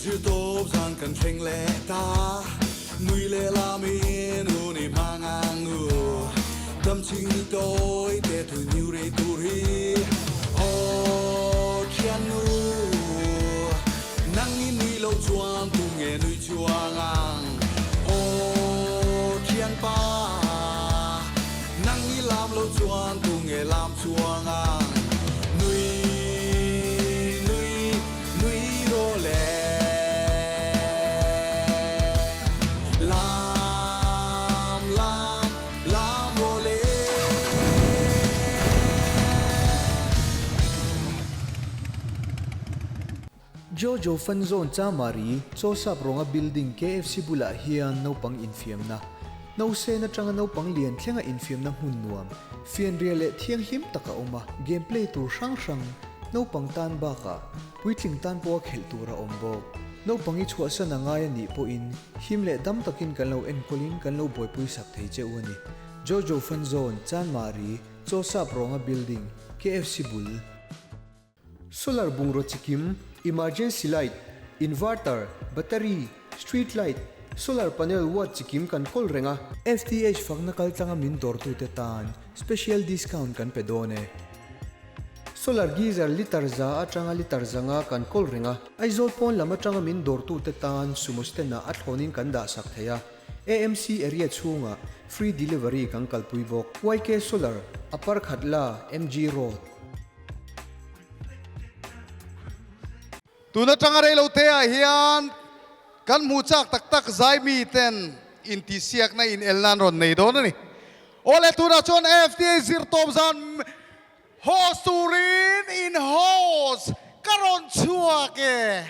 zir tawp zan kan thleng leh ta Nui leh lamin hun i hmang ang u Dam chhing ni tawi te thui niu rei tur hi Aw thiannu Nang i nui loh chuan tu nge nui chuang ang Aw thianpa Nang i lam loh chuan tu nge lam chuang ang Nui nui nui rawh le Lam lam lam rawh le. Jojo Fun Zone Chamari, Chawsap rawnga building KFC bulah hian naupang infiamna, Nausen atanga naupang lian thlenga infiamna hmun nuam, fianrial leh thianghlim tak a awm a, game play tur hrang hrang, naupang tan bakah puitling tan pawha khelh tur a awm bawk. Naupang i chhuahsan a ngai a nih pawhin him leh dam takin kan lo enkawlin kan lo buaipui sak thei che u a ni. Jojo Fun Zone, Chanmari, Chawsap rawnga building, KFC bul. Solar bungraw chikim, emergency light, inverter, battery, street light, solar panel watt chikim kan kawl reng a. FTH fakna kaltlanga min dawrtute tan special discount kan pe dawn e. Solar geyser litre za atanga litre zanga kan kawl reng a. Aizawl pawn lam atanga min dawrtute tan sumo stand ah a thlawnin kan dah sak thei a. AMC area chhungah free delivery kan kalpui bawk. YK Solar, Upper Khatla, MG Road. Tun atanga reilote ah hian kan hmuh chak tak tak Zaimi ten intihsiakna in el nan rawn nei dawn a ni. Awle tunah chuan AFTA zirtawp zan host turin in host ka rawn chhuak e.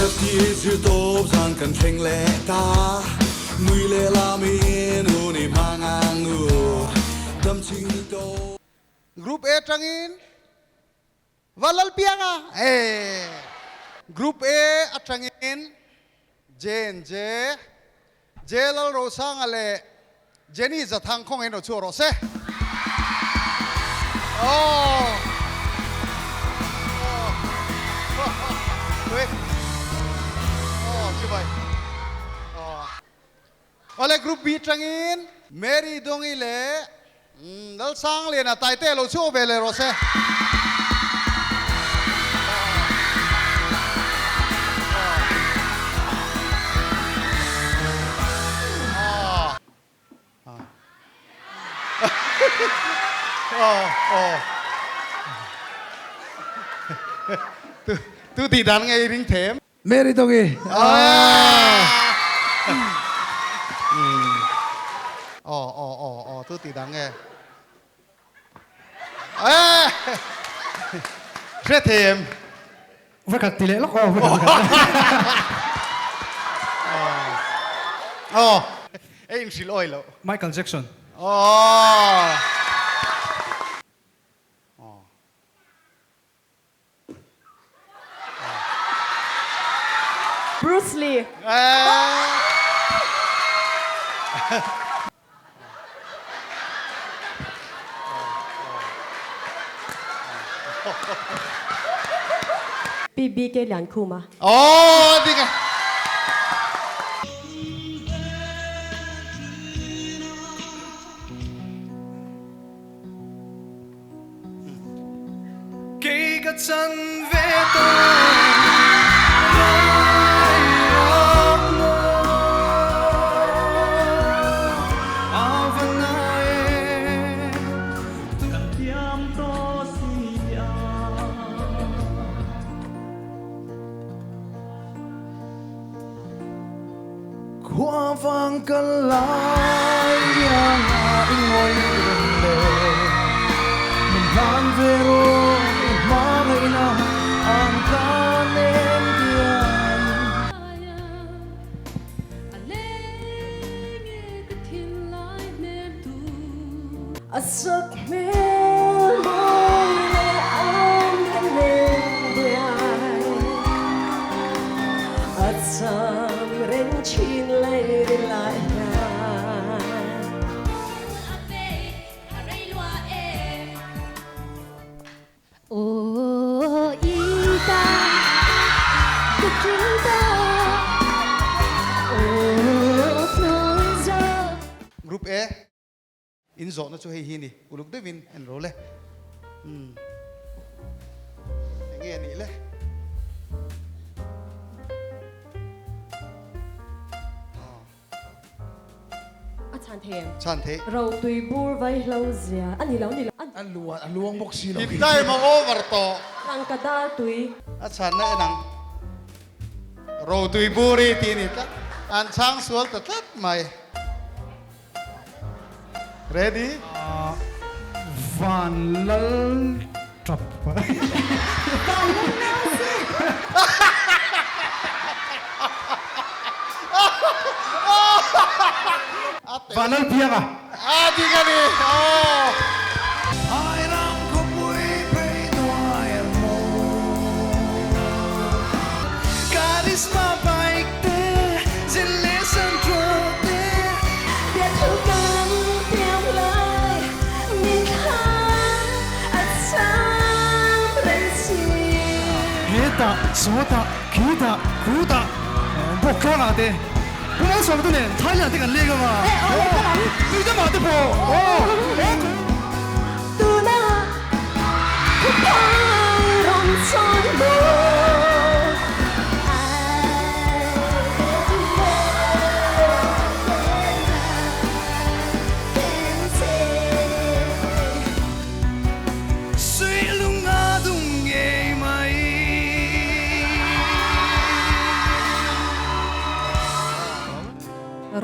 FTA zirtawp zan kan thleng leh ta Nui leh lamin hun i hmang ang u Dam chhing ni tawp Group A tangin Va Lalpianga e Group A atangin JNJ, J Lalrosanga leh Jenny Zathang khawngaihin rawn chhuak rawh se. Aww. Aww chibai. Aww. Awle Group B atangin Mary Dongi leh Lalsangliana Taite lo chhuak ve leh rawh se. Tu tih dan nge i ring them? Mary Dongi. Aw aw aw aw tu tih dang nge. Eh! Hre thei em? Va khat ti leh lawk aw. Aw ei inhrilh awi loh. Michael Jackson. Aw. Aw. Bruce Lee. PBK Liankhuma. Aw ding a. Kei ka chan ve tawh lai ram maw a va ngai e. Kan thiam tawh si a. Khua vang ka lai ianga i ngawi reng le Min hlan ve rawh i hmangaihna ang ka nem diam. A sak hmel mawi leh ang ka nem diam. zawhna chu hei hi ni, uluk deuhin en ro le. Umm. Enge a nih le? A chhan thei em? Chhan thei. Ro tui bur vai hlo zia a ni lo ni lo. A luan a luang bawk si lo. I time a over tawh. Rangka dar tui. A chhanna en ang. Ro tui bur i tih a ni tlat. An chhang sual ta tlat mai. Ready? Van lal tap. Van lal nau si. Van lal piang a. A dik a ni aw. Airam khawpui phei hnuai an hmu. Karisma bike te, zin leh santro te. Biathu kan tiam lai min thla a cham reng si. Hetah, sawtah, khitah, khutah, bawk tluangah te. Pu Malsawm te nen Thailand te kan leng anga. Nui deuh te pawh. Tuna khupai rawn chawi maw Suihlung a dum ngei mai.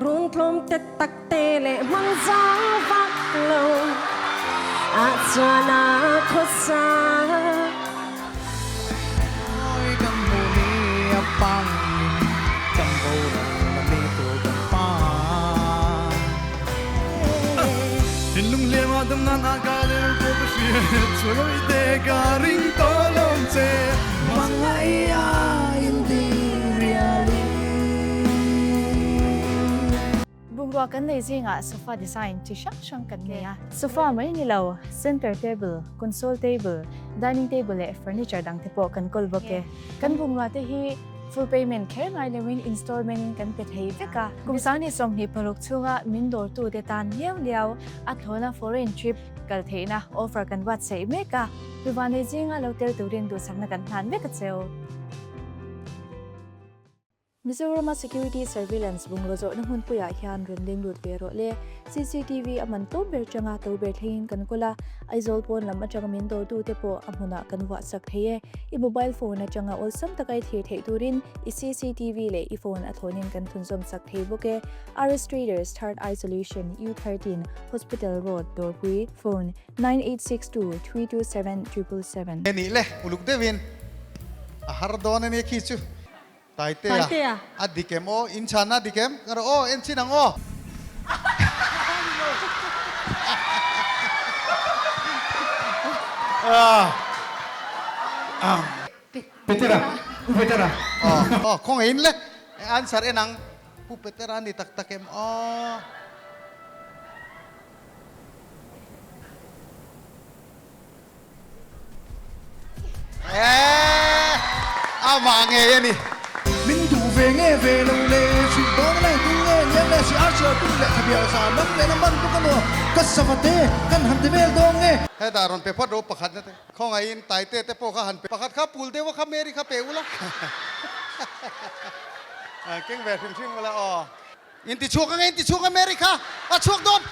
Rung tlawm te tak te leh hmang zau vak lo ah chuan a khawsa. Mawi kan hmuh ni a pangin kan boral a ni tur kan pa. Thinlung hliam a dam nan a ka der pawh ka hria chuan awi te ka ring tawh lo ang che. Hmangaih a inti rialin. Bungrua kan nei zingah sofa design chi hrang hrang kan nei a. Sofa mai ni lo, center table, console table, dining table leh furniture dang te pawh kan kawl bawk e. Kan bungrua te hi Full payment kher ngai loin installment in kan pe thei vek a. Kum 2026 chhunga min dawrtute tan liau liau a thlawna foreign trip kal theihna offer kan buatsaih mek a. Mivanei zinga lo tel turin duhsakna kan hlan vek a cheu. Mizorama Security Surveillance bungraw zawhna hmunpuiah hian rawn leng lut ve rawh le. Cctv a man tlawm ber changa to ber thlengin kan kawl a, Aizawl pawn lam atanga min dawrtute pawh a hmunah kan vuahsak thei e. I mobile phone atanga awlsam taka i thlir theih turin i cctv leh i phone a thawnin kan thunzawm sak thei bawk e. RS Traders, Third Eye Solution, U13, Hospital Road, Dawrpui, Phone, 9862 327 777. He nih le, uluk deuhin a har dawn a nia khi chu. Taitea, a dik em aw? In chhanna a dik em? Ka rawh aw, en chin ang aw. Petera, Pu Petera. Aw, khawngaih in le, answer en ang. Pu Petera a ni tak tak em aw? Eeh amah ngei a ni. Min duh ve nge ve lo le, hrilh dawn lai tum nge niang le, si ar siar tum leh thlabial sa lam leh na man tuk a nuam, ka sava te kan han ti vel dawn nge. Hetah rawn pe phawt ro pakhat na te khawngaihin Taite te pawh kha han pe pakhat kha pul deuh a kha Mary kha pe ula keng ve hrim hrim ula aw. Inti chhuak ange inti chhuak a Mary kha a chhuak dawn.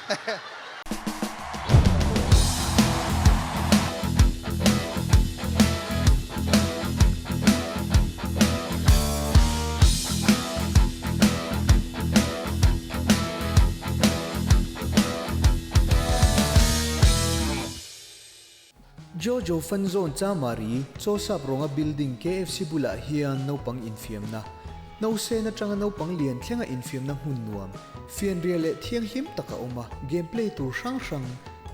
Jojo Fun Zone Chamari, Chawsap rawnga building KFC bulah hian naupang infiamna, Nausen atanga naupang lian thlenga infiamna hmun nuam, fianrial leh thianghlim tak a awm a, game play tur hrang hrang,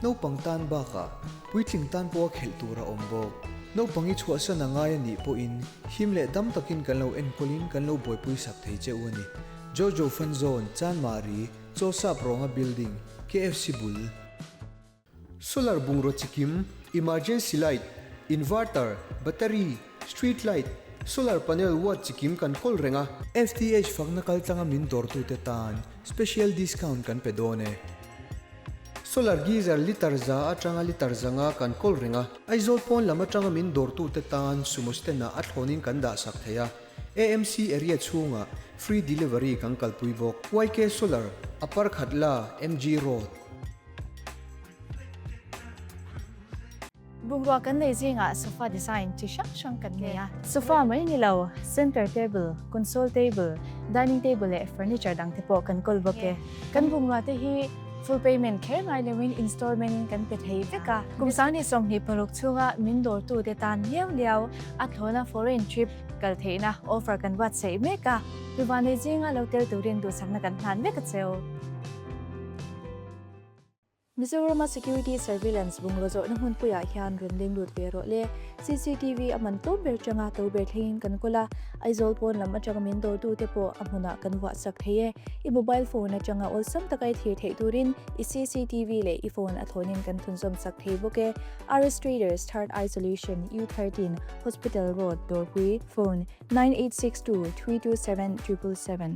naupang tan bakah puitling tan pawha khelh tur a awm bawk. Naupang i chhuahsan a ngai a nih pawhin him leh dam takin kan lo enkawlin kan lo buaipui sak thei che u a ni. Jojo Fun Zone, Chanmari, Chawsap rawnga building, KFC bul. Solar bungraw chikim, emergency light, inverter, battery, street light, solar panel watt chikim kan kawl reng a. FTH fakna kaltlanga min dawrtute tan special discount kan pe dawn e. Solar geyser litre za atanga litre zanga kan kawl reng a, Aizawl pawn lam atanga min dawrtute tan sumo stand ah a thlawnin kan dah sak thei a, AMC area chhungah free delivery kan kalpui bawk. YK Solar, Upper Khatla, MG Road. Bungrua kan nei zingah sofa design chi hrang hrang kan nei a. Sofa mai ni lo, center table, console table, dining table leh furniture dang te pawh kan kawl bawk e. Kan bungrua te hi full payment kher ngai loin installment in kan pe thei vek a. Kum 2026 chhunga min dawrtu te tan liau liau a thlawna foreign trip kal theihna offer kan buatsaih mek a. Tuvanei zinga lo tel turin duhsakna kan hlan vek a cheu. Mizorama Security Surveillance bungraw zawhna hmunpuiah hian rawn leng lut ve rawh le. Cctv a man tlawm ber changa to ber thlengin kan kawl a, Aizawl pawn lam atanga min dawrtute pawh a hmunah kan vuah sak thei e. I mobile phone atanga awlsam taka i thlir theih turin i cctv leh i phone a thlawnin kan thunzawm sak thei bawk e. RS Traders, Third Eye Solution, U13, Hospital Road, Dawrpui, Phone, 9862 327 777.